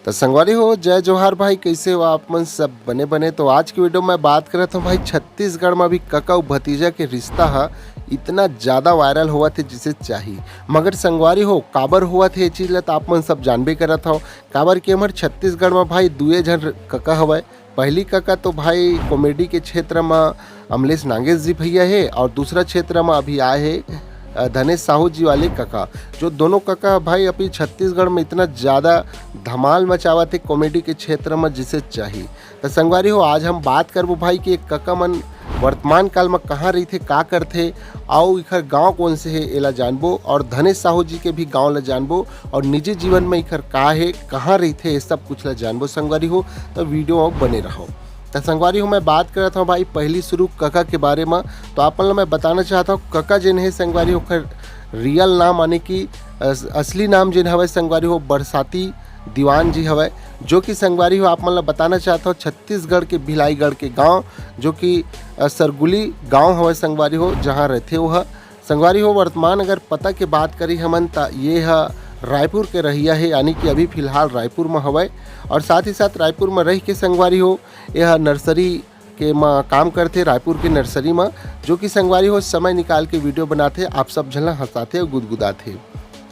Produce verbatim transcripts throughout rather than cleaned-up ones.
त संगवारी हो, जय जोहार भाई, कइसे हो आप मन? सब बने बने। तो आज के वीडियो में बात करत हूँ भाई, छत्तीसगढ़ में भी कका अउ भतीजा के रिश्ता ह इतना ज्यादा वायरल होवत हे जिसे चाही। मगर संगवारी हो, काबर होवत हे ये चीज ल त आप मन सब जानबे करत हव। काबर कि हमर छत्तीसगढ़ में भाई दुए झन कका हवय। पहली कका तो भाई कॉमेडी के क्षेत्र में अमलेश नागेश जी भैया हे, और दूसरा क्षेत्र में अभी आए हे अ, धनेश साहू जी वाले कका। जो दोनों कका भाई अभी छत्तीसगढ़ में इतना ज्यादा धमाल मचावत हे कॉमेडी के क्षेत्र में जिसे चाही। त संगवारी हो, आज हम बात करबो भाई कि ये कका मन वर्तमान काल में कहाँ रहिथे, का करथे, अउ इखर गांव कौन से हे, एला जानबो, और धनेश साहू जी के भी गांव ला जानबो, और निजी जीवन में इखर का हे, कहाँ रहिथे, ये सब कुछ ला जानबो संगवारी हो। त वीडियो में बने रहो। त संगवारी हो, मैं बात करत हूँ भाई पहली शुरू कका के बारे में। तो आप मन ला मैं बताना चाहत हूँ, कका जेन हे संगवारी हो, ओकर रियल नाम, यानी कि अस-, असली नाम जेन हवय संगवारी हो, बरसाती दीवान जी हवय, जो कि संगवारी हो, आप मन ला बताना चाहत हूँ, छत्तीसगढ़ के भिलाईगढ़ के गांव, जो कि अ, सरगुली गांव हवय संगवारी हो, जहां रहिथे ओह। संगवारी हो, वर्तमान अगर पता के बात करी हमन, त ये ह रायपुर के रहइया हे, यानी कि अभी फिलहाल रायपुर म हवय। और साथ ही साथ रायपुर म रह के संगवारी हो, ये ह नर्सरी के म काम करथे, रायपुर के नर्सरी म, जो कि संगवारी हो समय निकाल के वीडियो बनाथे, आप सब झन ला हंसाथे अउ गुदगुदाथे।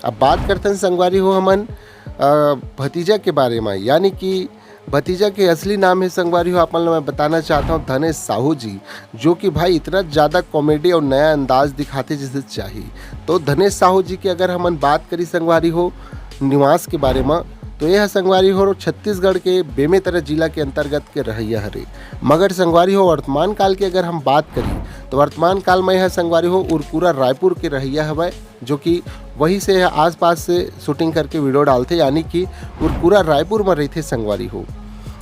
अब बात करथन संगवारी हो हमन अ, भतीजा के बारे में, यानी कि भतीजा के असली नाम हे संगवारी हो, आप मन ला मैं बताना चाहत हूँ धनेश साहू जी, जो कि भाई इतना ज्यादा कॉमेडी और नया अंदाज दिखाथे जिसे चाही। तो धनेश साहू जी के अगर हमन बात करी संगवारी हो निवास के बारे में, तो ये ह संगवारी हो छत्तीसगढ़ के बेमेतरा जिला के अंतर्गत के रहइया हरे। मगर संगवारी हो वर्तमान काल के अगर हम बात करी, तो वर्तमान काल में यह संगवारी हो उरकुरा रायपुर के रहइया हवय, जो कि वहीं से आसपास से शूटिंग करके वीडियो डालथे, यानी कि उरकुरा रायपुर में रहिथे संगवारी हो।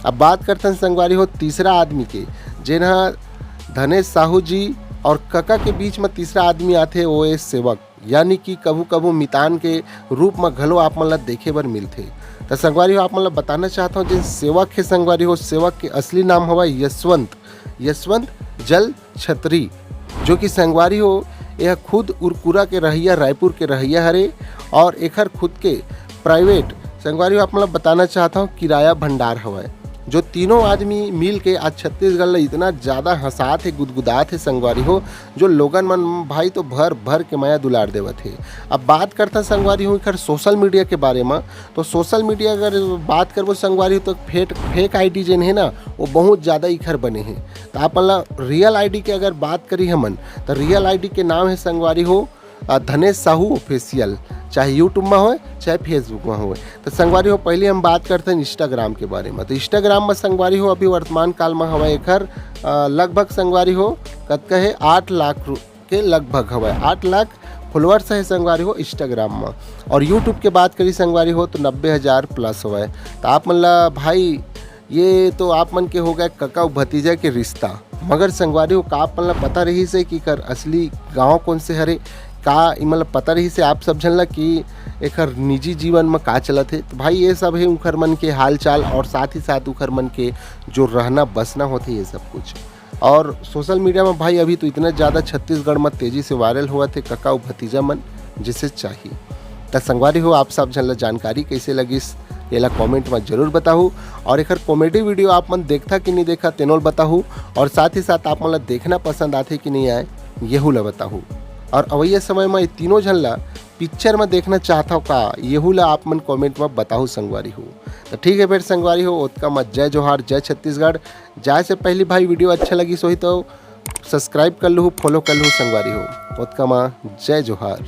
अब बात करथन संगवारी हो तीसरा आदमी के, जेन ह धनेश साहू जी और कका के बीच में तीसरा आदमी आथे, वो ए सेवक, यानी कि कभू कभू मितान के रूप में घलो आप मन ला देखे बर मिलथे। त संगवारी हो, आप मन ला बताना चाहत हूँ, जेन सेवक हे संगवारी हो, सेवक के असली नाम हवय यशवंत, यशवंत जल छतरी, जो कि संगवारी हो, यह खुद उरकुरा के रहइया, रायपुर के रहइया हरे, और एखर खुद के प्राइवेट, संगवारी हो, आप मन ला बताना चाहत हूँ, किराया भंडार हवय। जो तीनों आदमी मिल के आज छत्तीसगढ़ ला इतना ज्यादा हंसात हे, गुदगुदात हे संगवारी हो, जो लोगन मन भाई तो भर भर के मया दुलार देवत हे। अब बात करथन संगवारी हो इखर सोशल मीडिया के बारे में, तो सोशल मीडिया अगर बात करबो संगवारी हो, तो फेक, फेक आईडी जेन हे ना, वो बहुत ज्यादा इखर बने हे। तो आप मन ला रियल आईडी के अगर बात करी हमन, तो रियल आईडी के नाम हे संगवारी हो अ, धनेश साहू ऑफिशियल, चाहे YouTube में होय, चाहे Facebook में होय। तो संगवारी हो, पहले हम बात करथन Instagram के बारे में। तो Instagram में संगवारी हो अभी वर्तमान काल में हवय एखर, अ, लगभग संगवारी हो कतका हे, आठ लाख रु-, के लगभग हवय, आठ लाख फॉलोअर्स हे संगवारी हो Instagram में। और YouTube के बात करी संगवारी हो, तो नब्बे हजार प्लस हवय। तो आप मन ला भाई, ये तो आप मन के हो गए कका अउ भतीजा के रिश्ता, मगर संगवारी हो, का आप मन ला पता रहिस हे कि एकर असली गांव कौन से हरे? का इमन ला पता रहिस हे आप सब झन ला कि एकर निजी जीवन में का चलत हे? तो भाई, ये सब हे उखर मन के हालचाल और साथ ही साथ उखर मन के जो रहना बसना होथे, ये सब कुछ। और सोशल मीडिया में भाई अभी तो इतना ज्यादा छत्तीसगढ़ में तेजी से वायरल होवत हे कका अउ भतीजा मन, जिसे चाही। त संगवारी हो, आप सब झन ला जानकारी कैसे लगिस, एला कमेंट में जरूर बताहू। और एकर कॉमेडी वीडियो आप मन देखथा कि नहीं देखा, तेनो ल बताहू। और साथ ही साथ आप मन ला देखना पसंद आथे कि नहीं आए, येहू ला बताहू। और अवइया समय में ये तीनों झन ला पिक्चर में देखना चाहत हव का, येहू ला आप मन कमेंट में बताहू संगवारी हो। तो ठीक है फिर संगवारी हो, ओतका में जय जोहार, जय छत्तीसगढ़। जाए से पहली भाई, वीडियो अच्छा लगिस होही तो सब्सक्राइब कर लूहू, फॉलो कर लूहू संगवारी हो। ओतका में जय जोहार।